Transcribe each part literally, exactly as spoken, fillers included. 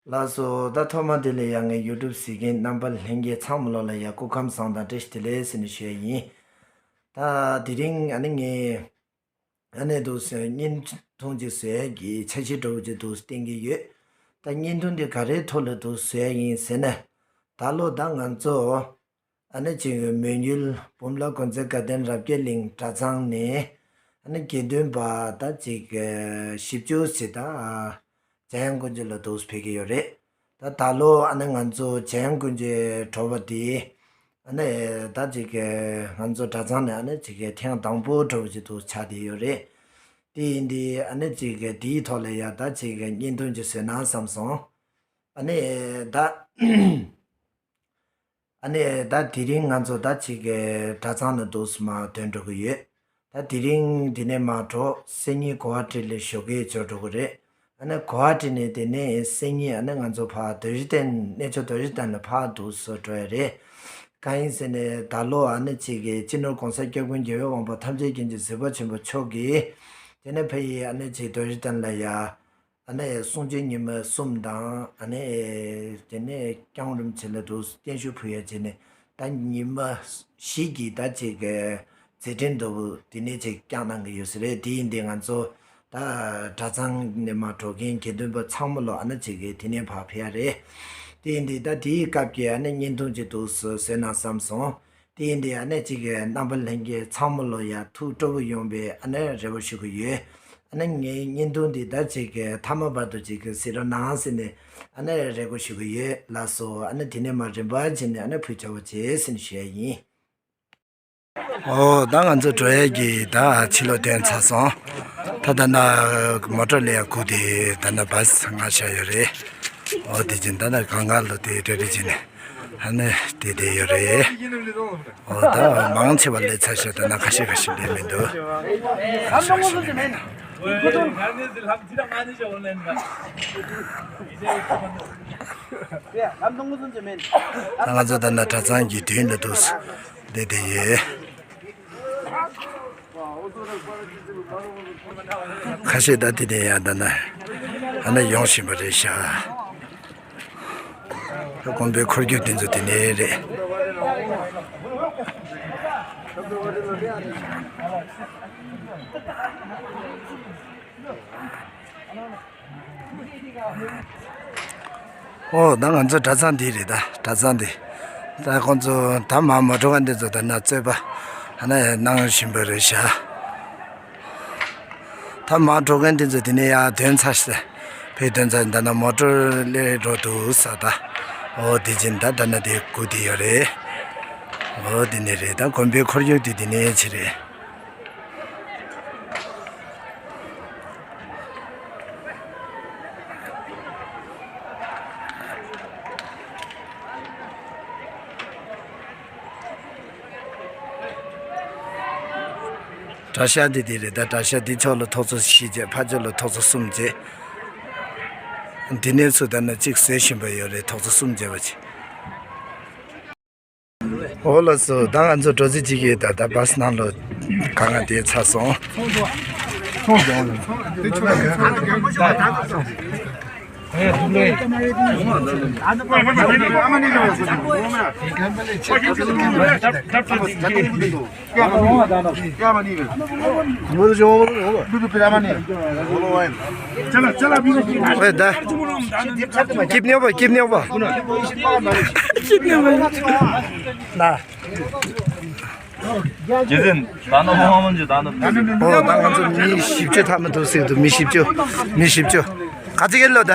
ལགས་སོ། ད་ཐོག་མ་དེ་ལ་ཡང་ངའི་YouTube་གཟིགས་མཁན་རྣམ་པ་ལྷན་རྒྱས་ཚང་མ་ལོ་ལ་ཡང་སྐུ་ཁམས་བཟང་དང་བཀྲ་ཤིས་བདེ་ལེགས་ཟེར་ནས་ཞུ་ཡ་ཡིན། ད་དེ་རིང་ཨ་ནི་ངས་ཨ་ནི་འདུག་སེ་བརྙན་ཐུང་ཅིག་བཟོ་ཡ་གི་འཆར་གཞི་འདྲ་བོ་ཅིག་འདུག་བསྟན་གྱི་ཡོད། ད་བརྙན་ཐུང་འདི་ག་རེའི་ཐོག་ལ་འདུག་བཟོ་ཡ་ཡིན་ཟེར་ན། ད་ལོ་ད་ང་ཚོ་ཨ་ནི་ཅིག་མོན་ཡུལ་བུམ་ལ་དགོན་རྩེ་དགའ་ལྡན་རབ་རྒྱས་གླིང་གྲྭ་ཚང་ནས་ཨ་ནི་དགེ་འདུན་པ་ད་ཅིག་བཞི་བཅུ་ཙམ་ད་འཇམ་དབྱངས་དཀོན་མཆོག་ལ་འདུག་ཕེབས་ཀྱི་ཡོད་རེད། ད་ད་ལོ་ཨ་ནི་ང་ཚོ་འཇམ་དབྱངས་དཀོན་མཆོག་གྲོལ་བ་དེ་ཨ་ནི་ད་ཅིག་ང་ཚོ་གྲྭ་ཚང་ནས་ཨ་ནི་ཅིག་ཐེངས་དང་པོ་འདྲ་བོ་ཅིག་འདུག་ཆགས་བསྡད་ཡོད་རེད། དེ་ཡིན་དུས་ཨ་ནི་ཅིག་དེའི་ཐོག་ལ་ཡ་ད་ཅིག་བརྙན་ཐུང་ཅིག་བཟོས་ན་བསམ་སོང་། ཨ་ནི་ད་ཨ་ནི་ད་དེ་རིང་ང་ཚོ་ད་ཅིག་གྲྭ་ཚང་ནས་འདུག་སེ་མར་ཐོན་འགྲོ་གི་ཡོད། ད་དེ་རིང་འདི་ནས་མར་འགྲོ་སང་ཉིན་གོ་ཝ་ཊི་ལ་ཞོགས་ཀས་འབྱོར་འགྲོ་གི་རེད། ཨ་ནི་གོ་ཝ་ཊི་ནས་དེ་ནས་སང་ཉིན་ཨ་ནི་ང་ཚོ་ཕར་རྡོ་རྗེ་གདན་གནས་མཆོག་རྡོ་རྗེ་གདན་ལ་ཕར་འདུག་སེ་འགྲོ་ཡ་རེད། གང་ཡིན་ཟེར་ནས་ད་ལོ་ཨ་ནི་ཅིག་གི་སྤྱི་ནོར་༸གོང་ས་༸སྐྱབས་མགོན་རྒྱལ་བའི་དབང་པོ་ཐམས་ཅད་མཁྱེན་ཅིང་གཟིགས་པ་ཆེན་པོ་མཆོག་གིས་དེ་ནས་ཕ་གི་ཨ་ནི་ཅིག་རྡོ་རྗེ་གདན་ལ་ཡ་ཨ་ནི་གསུང་ཆོས་ཉི་མ་གསུམ་དང་ཨ་ནི་དེ་ནས་བརྐྱང་རིམ་བྱས་ལ་འདུག་སེ་བརྟན་བཞུགས་ཕུལ་ཡ་བྱས་ནས་ད་ཉི་མ་བཞི་གི་ད་ཅིག་གི་མཛད་འཕྲིན་འདྲ་བོ་དེ་ནས་ཅིག་བསྐྱངས་གནང་གི་ཡོད་ས་རེད། དེ་ཡིན་དུས་ང་ཚོ་ད་གྲྭ་ཚང་ནས་མར་འགྲོ་མཁན་དགེ་འདུན་པ་ཚང་མ་ལོ་ཨ་ནི་ཅིག་གི་དེ་ནས་ཕར་ཕེབས་ཡ་རེད། དེ་ཡིན་དུས་ད་དེའི་སྐབས་ཀྱི་ཨ་ནི་བརྙན་ཐུང་ཅིག་འདུག་སེ་བཟོས་ན་བསམ་སོང་། དེ་ཡིན་དུས་ཨ་ནི་ཅིག་གི་རྣམ་པ་ལྷན་རྒྱས་ཚང་མ་ལོ་ཡ་ཐུགས་སྤྲོ་པོ་ཡོང་བའི་ཨ་ནི་རེ་བ་ཞུ་གི་ཡོད། ཨ་ནི་ངའི་བརྙན་ཐུང་འདི་ད་ཅིག་གི་མཐའ་མ་བར་དུ་ཅིག་གི་གཟིགས་རོགས་གནང་ཟེར་ནས་ཨ་ནི་རེ་སྐུལ་ཞུ་གི་ཡོད་ལགས་སོ། ཨ་ནི་དེ་ནས་མར་རིམ་པ་བྱས་ནས་ཨ་ནི་ཕུལ་ཆོག་པ་བྱེད་ཟེར་ནས་ཞུ་ཡ་ཡིན། ཨོ་ད་ང་ཚོ་འགྲོ་ཡས་ཀྱི་ད་ཕྱི་ལོགས་ཐོན་ཚར་སོང་། ད་ད་ན་མོ་ཊ་ལ་ཡ་སྒུག་སྟེ་ད་ན་བཱ་སི་ང་ཤར་ཡོད་རེད། ཨོ་དེ་བཞིན་ད་ན་གང་ག་ལོ་དེ་རེ་རེ་བྱས་ནས་ཨ་ནི་དེ་དེ་ཡོད་རེད། ཨོ་ད་མང་ཆེ་བ་སླེབས་ཚར་ཤག་ད་ན་ཁ་ཤས་ཁ་ཤས་སླེབས་མི་འདུག་ཁ་ཤས་ཁ་ཤས་སླེབས་མི་འདུག་ད་ང་ཚོ་ད་ན་གྲྭ་ཚང་གི་མདུན་ལ་འདུག་དེ་དེ་ཡོད། ཁ་ཤས་ད་དེ་ནས་ཡང་ད་ན་ཨ་ན་ཡོང་བཞིན་པ་རེད་ཤག་ད་དགོན་པའི་འཁོར་རྒྱུག་དེ་ཚོ་དེ་ནས་རེད། ཨོ་ད་ང་ཚོ་གྲྭ་ཚང་འདི་རེད། ད་གྲྭ་ཚང་འདི་ད་ཁོང་ཚོ་ད་མར་མོ་ཊ་ག་འདི་ཚོ་ད་ན་རྩོད་པ་ཨ་ན་གནང་བཞིན་པ་རེད་ཤག་ད་མར་འགྲོ་མཁན་དེ་ཚོ་དེ་ནས་ཡར་ཐོན་ཚར་ཤག་ཕར་ཐོན་ཚར། ད་ན་མོ་ཊ་སླེབས་འགྲོ་འདུག་ས། ད་ཨོ་དེ་བཞིན་ད་ད་ན་དེ་སྒུག་བསྡད་ཡོད་རེད། ཨོ་དེ་ནས་རེད། ད་དགོན་པའི་འཁོར་རྒྱུག་དེ་དེ་ནས་ཕྱིན་རེད། གྲྭ་ཤག་འདི་འདི་རེད། ད་གྲྭ་ཤག་འདི་ཕྱོགས་ལ་ཐོག་ཚོ་བཞི་བྱས། ཕར་ཕྱོགས་ལ་ཐོག་ཚོ་གསུམ་བྱས། འདི་ནས་ཚུར་ད་ནས་གཅིག་བཟོ་བཞིན་པ་ཡོད་རེད། ཐོག་ཚོ་གསུམ་བྱས་པ་བྱས། འོ་ལགས་སོ། ད་ང་ཚོ་འགྲོ་རྩིས་བྱེད་ཀྱི་ཡོད། ད་ད་བཱ་སི་ནང་ལོགས་གང་ང་དེ་ཚར་སོང་། ཨོ་ད། སྐྱིད་ཉོ་བ། སྐྱིད་ཉོ་བ། སྐྱིད་ཉོ་བ། ན། རྗེ་བཙུན་ད་ནི་ཧོང་མོན་གྱི་ད་ནི། ཨོ་ད་ང་ཚོ་མི་བཞི་བཅུ་ཐམ་པ་འདུག་ཟེར་འདུག་མི་བཞི་བཅུ། མི་བཞི་བཅུ། ག་ཚོད་ཀྱི་ལོ་ད།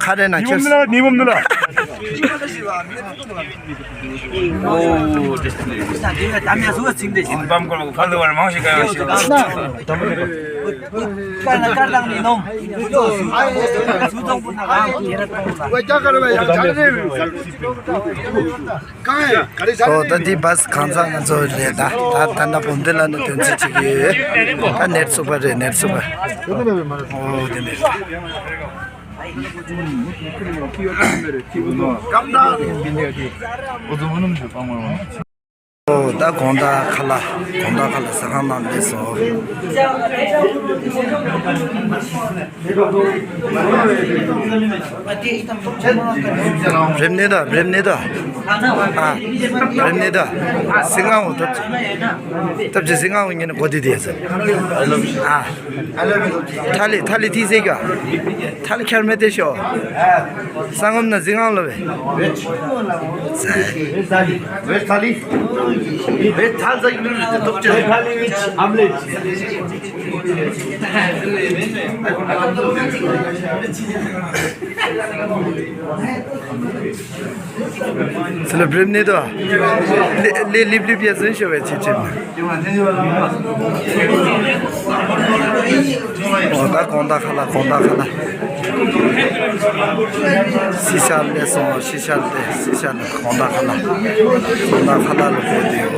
ཁ་རེ་ན་ཁྱོད། ནི་བོམ་ནི་ལ། ཨོ་ད་འདི་བཱ་སི་གང་ཚང་ང་ཚོ་རེད། ད་ད་ད་ན་བུམ་སྡེ་ལ་ནི་དོན་ཚིག་ཅིག་ཡོད། ད་ནེར་ཚུགས་པ་རེད། ནེར་ཚུགས་པ། ཨོ་དེ་ནས། སྐམ་ད། ཨོ་ད་དགོང་དག་ཁ་ལག་དགོང་དག་ཁ་ལག་ཟ་ཁང་ནང་སླེབས་སོང་། རེབ་ནེ་ད་རེབ་ནེ་ད། ཨ་རེབ་ནེ་ད། སི་ངང་འོ་ཐབས་ཅི། ཐབས་ཅི་སི་ངང་འོ་ཉིན་གོ་དེ་དེ་ཟེར། ཨ། ཐ་ལི་ཐ་ལི་ཐི་ཟེར་ག་ཐ་ལི་ཁྱར་མེད་དེ་ཤོ། སང་ངམ་ན་ཟི་ངང་ལོ་བེ། ཟེར། Where's Thali? Where's Thali? Thali with omelette. Celebrate ནི་དོ། ལེ་ལེ་ལིབ་ལིབ་ཡ་ཟིན་ཤོ་བེ་ཆི་ཆི། ཨོ་ད་གོང་ད་ཁ་ལ་གོང་ད་ཁ་ལ། སི་ཤ་ལེ་སོང་སི་ཤ་ལེ་སི་ཤ་ལེ་གོང་ད་ཁ་ལ། གོང་ད་ཁ་ལ་ལོ་གོ་དེ་ཡོ།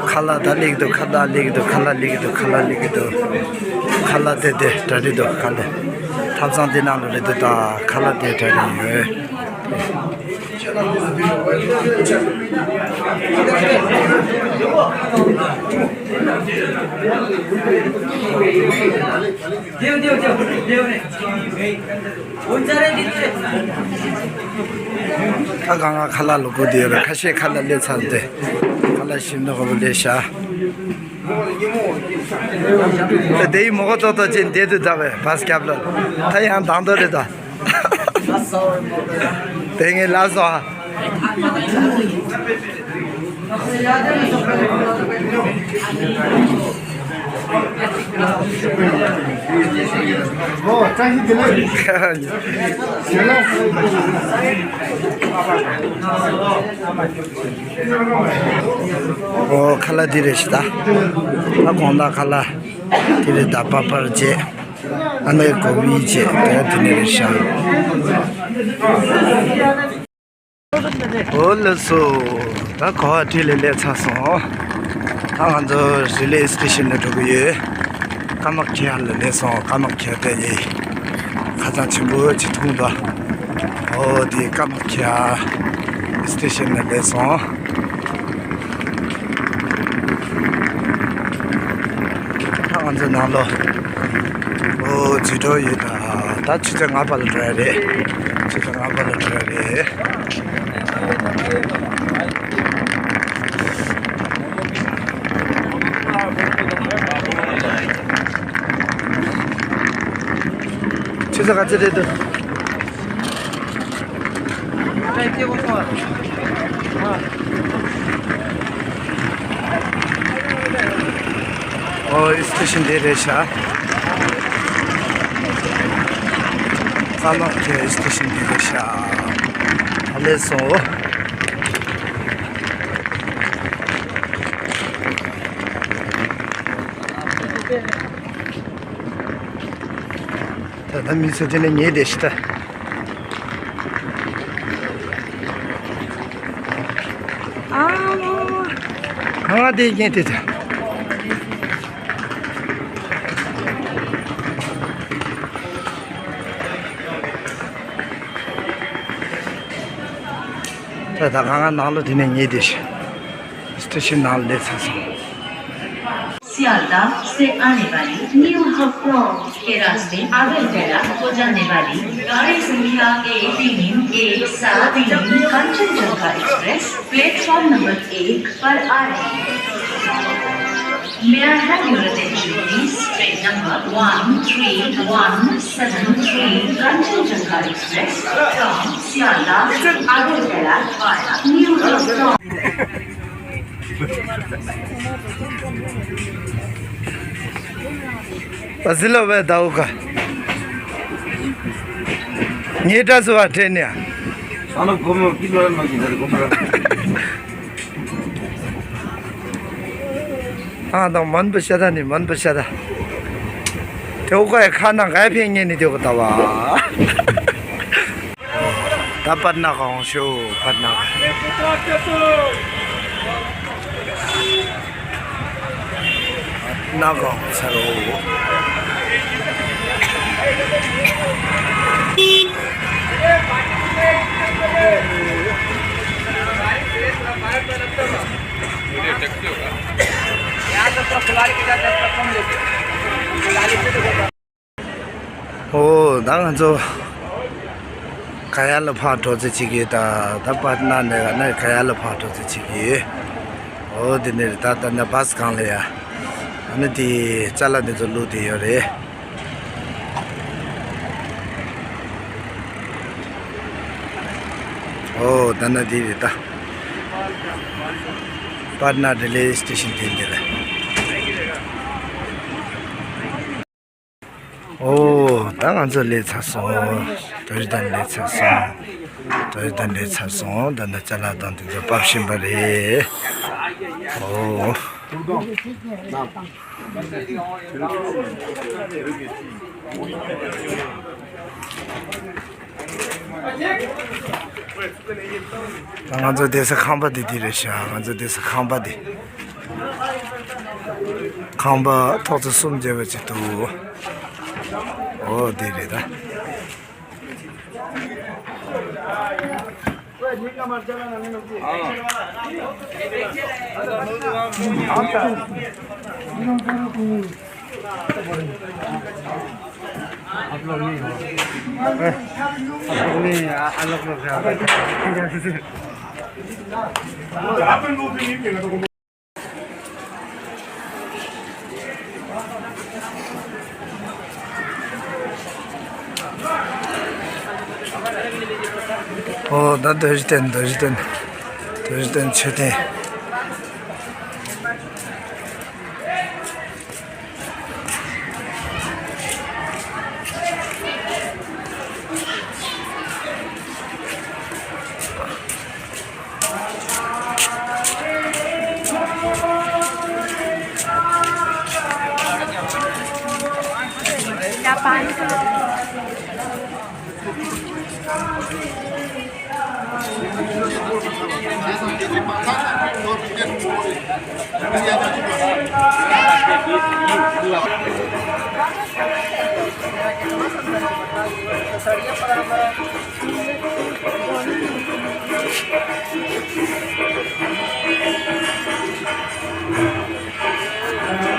ཁ་ལ་ད་ལེགས་འདུག་ཁ་ལ་ལེགས་འདུག་ཁ་ལ་ལེགས་འདུག་ཁ་ལ་ལེགས་འདུག་ཁ་ལ་དེ་དེ་གྲ་རི་འདུག་ཁ་ལ། ཐབ་ཚང་དེ་ནང་ལོ་རེ་འདུག་ད་ཁ་ལ་དེ་གྲ་རི་ཡོད། ད་གང་ང་ཁ་ལག་ལུ་གུ་དེ་ཡོད་རེད། ཁ་ཤས་ཁ་ལག་སླེབས་ཚར་ཏེ། ཁ་ལག་ཞིམ་མདོག་ཁ་པོ་སླེབས་ཤག་དེ་ཡི་མོ་གོ་ཏོག་ཏོག་ཅན་དེ་དུ་ད་བས་བས་སྐྱབས་ལ། ད་ཡང་དང་དོ་རེད་ད། དེ་ངས་ལ་སོ། ཨོ་ཁ་ལག་འདི་རེད་ཤི་ད། ད་གོང་ད་ཁ་ལག་འདི་རེད་ད། པ་པར་བྱས། ཨ་ནི་གོ་བི་བྱས་དེ་འདི་ནས་རེད་ཤག་ཨོ་ལགས་སོ། ད་གོ་བ་ཁྲིད་ལས་ལས་ཚར་སོང་། ད་ང་ཚོ་རི་ལི་སི་ཊེ་ཤན་ལ་འགྲོ་གི་ཡོད། ཀ་མ་ཁྱེ་ལ་སླེབས་སོང་། ཀ་མ་ཁྱེ་དེ་ཡི་ཁ་ཚང་ཆེན་པོ་ཅིག་མཐོང་དོ། ཨོ་དེ་ཀ་མ་ཁྱེ་སི་ཊེ་ཤན་ལ་སླེབས་སོང་། ད་ང་ཚོ་ནང་ལོ། ཨོ་ཇུས་འགྲོ་ཡོད་ད། ད་ཆུ་ཚོད་ལྔ་པ་ལ་འགྲོ་ཡ་རེད། ཆུ་ཚོད་ལྔ་པ་ལ་འགྲོ་ཡ་རེད། ཆུ་ཚོད་ག་ཚོད་རེད་འདུག་ཨོ་སི་ཊེ་ཤན་དེ་རེད་ཤག་ཀ་མ་ཁྱེ་སི་ཊེ་ཤན་དེ་རེད་ཤག་ད་སླེབས་སོང་། ད་ལྟ་མི་ཚོ་དེ་ནས་ཉལ་བསྡད་ཤི་ད། ཨ་མ་གང་ང་དེ་ཉལ་བསྡད་ད། ད་ད་གང་ང་ནང་ལོ་དེ་ནས་ཉལ་བསྡད་ཤི། སི་ཊེ་ཤན་ནང་སླེབས་ཚར་སོང་། सियालदह से आने वाली न्यू हावड़ा के रास्ते आगरतला को जाने वाली गाड़ी संख्या एक तीन एक सात तीन कंचनजंगा एक्सप्रेस प्लेटफॉर्म नंबर एक पर आ रही है। May I have your attention, please? Train number one three one seven three Kanchanjunga Express from Sialdah, Agartala via New Town. ཨ་ཟི་ལོ་བའི་ཟླ་བོ་ཀ་ངའི་འདྲ་སུ་བ་དྲན་ནས། ཨ་ནི་གོ་མོ་ཀི་ལོ་མ་ཀི་ཟེར་གོ་མོ་ར། ཨ་དང་མོན་པོ་ཤ་ད་ནི་མོན་པོ་ཤ་ད། དེ་བོ་ཀ་ཡ་ཁ་ན་ག་ཡ་ཕན་ཉེ་ནི་དེ་བོ་ད་བ། ད་པད་ན་གང་ཤོ་པད་ན། པད་ན་གང་ས་རོ། ད་ང་ཚོ་ག་ཡ་ལ་ཕར་འགྲོ་རྩིས་བྱེད་ཀྱི་ཡོད། ད་ད་པ་ན་ནས་ན་ག་ཡ་ལ་ཕར་འགྲོ་རྩིས་བྱེད་ཀྱི་ཡོད། འོ་དེ་ནས་ད་ད་ན་བཱས་སྒང་ལ་ཡ། ཨ་ནི་དེ་ཅ་ལག་དེ་ཚོ་བླུགས་བསྡད་ཡོད་རེད། འོ་ད་ན་དེ་རེད་ད། པ་ན་རི་ལེ་སི་ཊེ་ཤན་དེ་འདི་རེད། ཨོ། ད་ང་ཚོ་སླེབས་ཚར་སོང་། དོ་རི་དང་སླེབས་ཚར་སོང་། དོ་རི་དང་སླེབས་ཚར་སོང་། ད་ནི་ཅ་ལག་དང་དེ་ཚོ་ཕབ་བཞིན་པ་རེད། ཨོ། ད་ང་ཚོ་བསྡད་ས་ཁང་པ་འདི་འདི་རེད་ཤག་ང་ཚོ་བསྡད་ས་ཁང་པ་འདི། ཁང་པ་ཐོག་བརྩེགས་གསུམ་བརྒྱབ་པ་ཅིག་འདུག་ཨོ་དེ་རེད་ད། आप लोग नहीं हो। आप लोग नहीं, आ- आप लोग लोग से। ཨོ་ད་རྡོ་རྗེ་གདན། རྡོ་རྗེ་གདན། རྡོ་རྗེ་གདན་མཆོད་རྟེན།